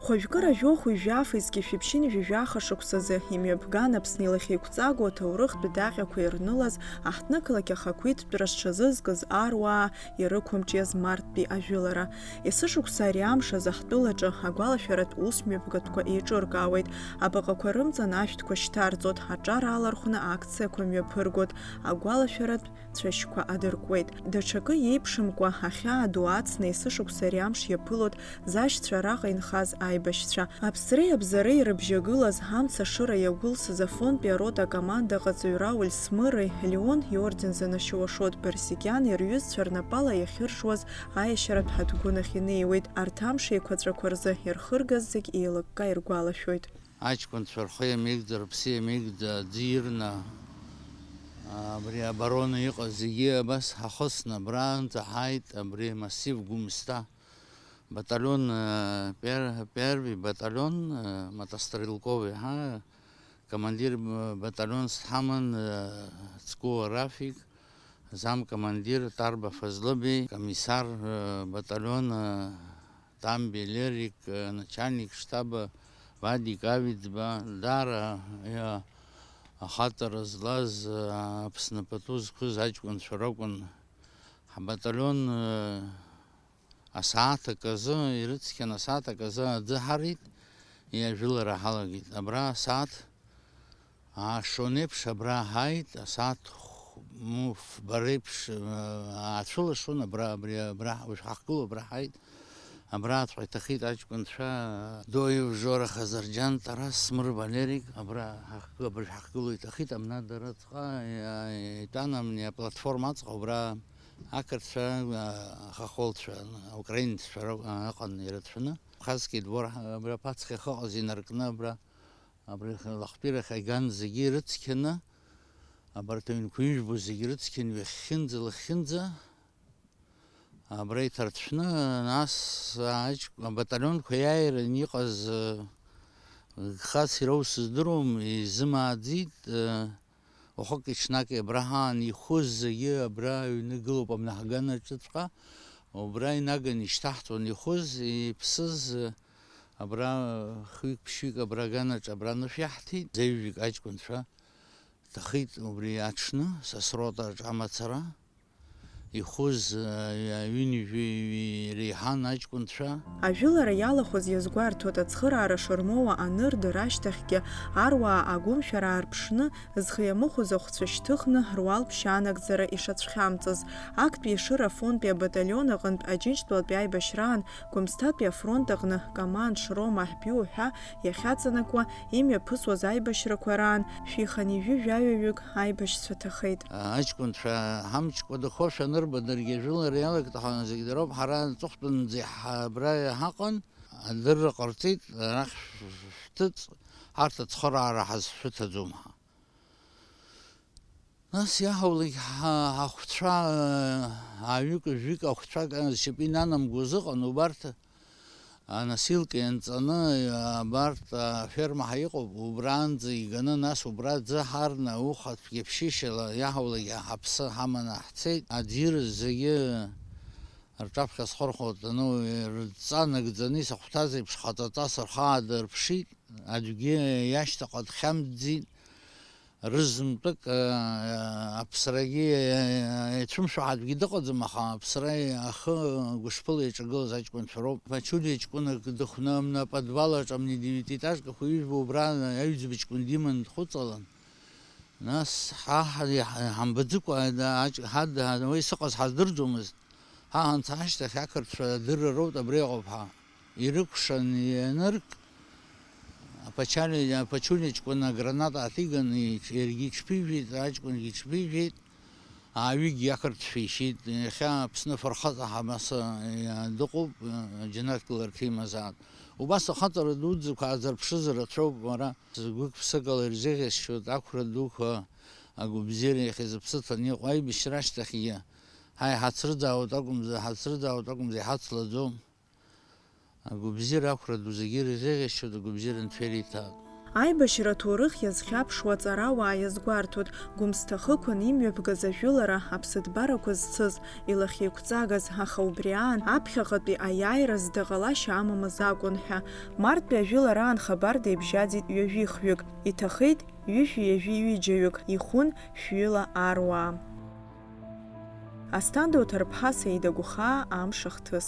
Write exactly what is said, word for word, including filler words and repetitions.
Хәажәкыра жәохәи жәафи зқьи шәиԥшьыни жәаҩа шықәсазы имҩаԥган Аԥсны илахьеиқәҵагоу аҭоурыхтә даҟьақәа ирнылаз аҳҭнықалақь ахақәиҭтәра зҽазызкыз аруаа ирықәымҿиаз марттәи ажәылара. Есышықәса ари амш азы ҳтәылаҿы агәалашәаратә ус мҩаԥгатәқәа еиҿыркаауеит, абаҟақәа рымҵан ашәҭқәа шьҭарҵоит, аҿар аалархәны акциақәа мҩаԥыргоит, агәалашәаратә цәашьқәа адыркуеит. Даҽакы иеиԥшымкәа, ахьаа ду ацны есышықәса ари амш иаԥылоит зашьцәа араҟа инхаз аибашьцәа. Аԥсреи абзареи ирыбжьагылаз, амца ашыра иагәылсыз Афонтәи арота акомандаҟаҵаҩ Рауль Смыри, Леон иорден занашьоу Ашот Барсикиани рҩызцәа рнапала иахьыржуаз аиашьаратә ҳаҭгәын ахь инеиуеит. Арҭ амш еиқәаҵәақәа рзы ирхыргаз зегь еилыкка иргәалашәоит. Аҷкәынцәа рхы иамеигӡа, рыԥсы иамеигӡа, аӡы ирны, абри оборона иҟаз зегьы абас ҳахысны абраанӡа ҳааит, абри массив Гәымсҭа батальон, э, пер-, первый батальон, э, мотострелковый, ҳа, командир, э, батальонс дҳаман, э, Цкуа Рафик, замкомандир Тарба Фазлыбеи, комиссар, э, батальона, э, Тамби Лерик, э, начальник штаба Вадик Авидба, даара, э, ахаҵара злаз, э, Аԥсны пату зқәыз аҷкәынцәа ракәын. Ҳбаталион, э, асааҭ аказы ирыцқьан, асааҭ аказы аӡы ҳарит, иажәылара ҳалагеит. Абра асааҭ аашон еиԥш абра ҳааит, асааҭ хә-, му фба реиԥш, э, аацәылашон, абра, абри, абра, уажә ҳахгылоу абра ҳааит. Абраҵәҟьа иҭахеит аҷкәынцәа, Доев Жора, Хазарџьан Тарас, Смыр Валерик, абра ҳахгы-, абыржә ҳахгылоу иҭахеит, амна дарыҵҟа, иа-, итәан амни аплатформа аҵҟа, убра ақырҭцәа, а, ахахолцәа, аукраинцәа ра-, а, ыҟан ирацәаны. Абхазский двор, ҳа-, абра аԥацха иахьыҟаз инаркны, абра, абри лахәтәирахь аган зегьы ирыцқьаны, абарҭ аҩнқәа ижәбо зегьы ирыцқьан ҩахьхьынӡа, лахьхьынӡа. Абра иҭарцәны, нас аҷк-, абаталионқәа иааиран иҟаз, э, гхас ироу сыздыруам, изымааӡеит, э, уахыки-ҽнаки абра ҳаан ихәыз зегьы абра аҩны гылоуп, амнаҳганаҿыҵәҟьа, убра инаган ишьҭаҳҵон ихәыз, иԥсыз, э, абра, э, хҩык-ԥшьҩык абра аганаҿ абра анышә иаҳҭеит, зеижәҩык аҷкәынцәа. Иҭахеит убри аҽны, са сротаҿ амацара, ихәыз, а, ҩынҩажәи реиҳан аҷкәынцәа. Ажәылара иалахәыз иазгәарҭоит, ацхыраара шырмоуа анырдыр ашьҭахьгьы, аруаа агәымшәара аарԥшны, зхы иамыхәоз ахәцәа шьҭыхны, руалԥшьа анагӡара ишацәхьамҵыз. Актәи Ешыра афронтәи абаталион аҟынтә Аџьынџьтәылатәи аибашьраан Гәымсҭатәи афронт аҟны команд Шрома Ҳбиу ҳәа иахьаҵанакуа, имҩаԥысуаз аибашьрақәа раан шәиханижәи жәаҩаҩык аибашьцәа ҭахеит. Аҷкәынцәа ҳамчқәа дыхошәа анырба, даргьы ажәылара иалагт, аха зегь дароуп, ҳара аҵыхәтәанӡа ҳа-, абра иҳаҟан, адырра ҟарҵеит, арахь шәҭыҵ, ҳарҭ ацхыраара ҳазшәыҭаӡом ҳәа. Нас иаҳаулагь ҳа-, ҳахәцәа, ааҩык-жәҩык ахәцәа зшьапы инанамгоз ыҟан, убарҭ аносилка ианҵаны, абарҭ аферма ҳәа иҟоуп, убраанӡа иганы, нас убра ӡы ҳарны, ауха цәгьаԥшьышьала иаҳаулагь ҳаԥсы ҳаманы ҳцеит. Аӡираз зегьы рҿаԥхьа схырхәа ҭаны, рыдҵа нагӡаны, исахәҭаз еиԥш, хаҵаҵас рхы аадырԥшит. Аӡәгьы иашьҭахьҟа дхьамҵӡеит, рызынтәык, а, аԥсрагьы, а, ицәымшәо аӡәгьы дыҟаӡам, аха аԥсра ахы гәышԥыла иаҿагылаз аҷкәынцәа роуп. Ԥачулиа ҷкәынак дыхәны амны аподвал аҿы амни девятиэтажкақәа ижәбо убра аҩӡба ҷкәын диманы дхәыҵалан. Нас ҳа ҳа-, иаҳ-, ҳамбаӡыкәа ада-, аҷ-, ҳад-, ҳад-, уи сыҟаз ҳаздырӡомызт. Ҳа ҳанца ашьҭахь ақырҭцәа адырра роут абри ыҟоуп ҳәа. Ирыкәшан ианырк, аԥачали-, аԥачулиа ҷкәын аграната ааҭиган, иҽ-, иаргьы иҽԥижәеит, аҷкәынгьы иҽԥижәеит, ааҩыкгьы ақырҭцәа ишьит. Иахьа Аԥсны афырхаҵа Ҳамаса, иа-, дыҟоуп, џьанаҭ кыларҭа имазаап. Убас ахаҵара дуӡӡақәа аазырԥшыз рацәоуп, уара. Гәык-ԥсыкала ирзеӷьасшьоит ақәра дуқәа, агәабзиара иахьазыԥсыҭаны иҟоу аибашьра ашьҭахьгьы. Ҳа иҳацрыдаауеит акәымзар, ҳацрыдаауеит акәымзар, иҳацлаӡом. Агәабзиара ақәра ду зегьы ирзеиӷьасшьоит, агәабзиара анцәа ириҭап. Аибашьра аҭоурых иазхьаԥшуа аҵарауаа иазгәарҭоит, Гәымсҭа Хықәан имҩаԥгаз ажәылара аԥсыҭбарақәа зцыз, илахьеиқәҵагаз, аха убри аан аԥхьаҟатәи аиааира зда ҟалашьа амамыз акәын ҳәа. Мартәи ажәылараан хабар деибжьаӡит ҩажәихҩык, иҭахеит ҩышәи ҩажәи ҩыџьаҩык, ихәын шәҩыла аруаа. Асҭанда Уҭарԥҳа, Саида Гәхаа, Амш ахҭыс.